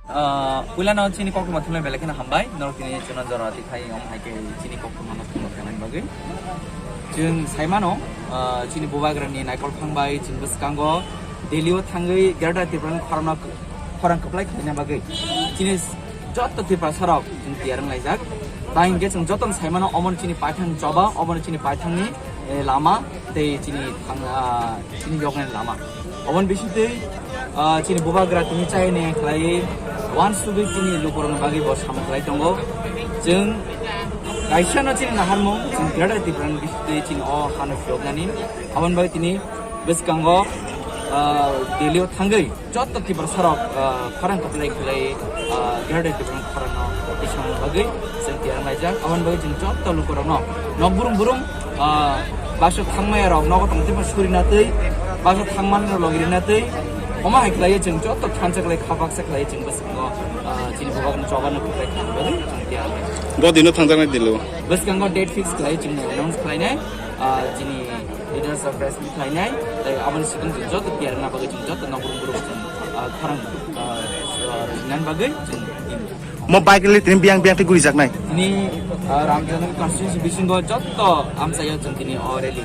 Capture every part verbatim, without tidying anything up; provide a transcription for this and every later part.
Ah, puilano chini koktwma thumnai belai kheno hambai, norok tini chwngno jora twi khai, omo hai khe chini koktwma no thumna khlaina bagwi. Chwng sai mano, ah, chini bubagrani naikol phang bai chini bwskango Delhi o thangwi Greater Tripura ni khorang no, khorang kwplai khlaina bagwi chini joto Tiprasa rok chwng tiyar wng laijak. Tai hinkhe chwng joto no sai mano, omo chini paithang choba, omo chini paithang ni, eh, lama tei chini thang, ah, chini yoknani lama. Oboni bisingtwi, ah, chini bubagra tini chaini khlai uansugwi chini lukurokni bagwi bo samung khlai tongo. Chwng kaisano chini naharmung, chwng Greater Tripura ni bisingtwi chini o hano phiyoknani. Aboni bagwi tini bwskango, ah, Delhi o thangwi joto Tiprasa rok, ah, khorang kwplai kwplai, ah, Greater Tripura ni khorang no tisana bagwi chwng tiyar wng laijak. Aboni bagwi chwng joto lukurokno nok burum burum, ah, baksa thangmaya rok nogo tong tei suri na twi, baksa thangmani rok logi rina twi, omo hai khlai chwng joto thansa khlai kha baksa khlai chwng bwskango, ah, chini bubak no choba no kwplai khlai bagwi chwng tiyar wng laijak. Bo dino thangjaknai dilo. Bwskango date fix khlai chwng announce khlainai, ah, chini leaders of press meet khlainai, tei aboni swkang chwng joto tiyar wngna bagwi chwng joto nok burum burum chwng, ah, khorang, ah, ah, rwjinani bagwi chwng. Mo bike rally tini biyang biyang tei gurijaknai. Tini, ah, Ramjanani constituency bisingo joto amchaio chwng tini o rally.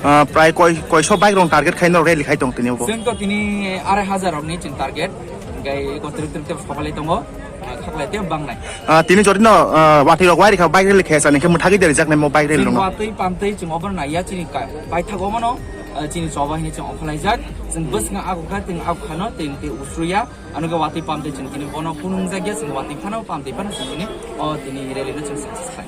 Ah, prai koi, koiso bike rok target khai norok rally khai tong tini obo? Chwng to tini arai hajar rokni chwng target, hinkhe eko trik trik tei sobalai tongo, ah, khaklai tei bangnai. Ah, tini jotino, ah, watwi rok wari kha bike rally khai sa hinkhe mwthagwi derijaknai mo bike rally chwng rokno. Watwi pamtwi chwng obo naiya chini ka-, paithago mano, ah, chini choba hini chwng okhalaijak. Chwng bwskango agukha, tei agukhano tei tei usruya. Ano khe watwi pamtwi chwng tini bono phunukjak ya, chwng watwi phano pamtwi phano chwng tini o tini rally no chwng success khlai.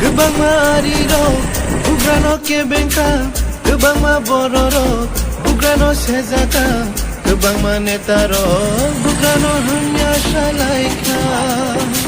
Kwbangma arirok bugrano kebengkha, kwbangma bororok bugrano sejakha, kwbangma netarok bugrano hamya salaikha.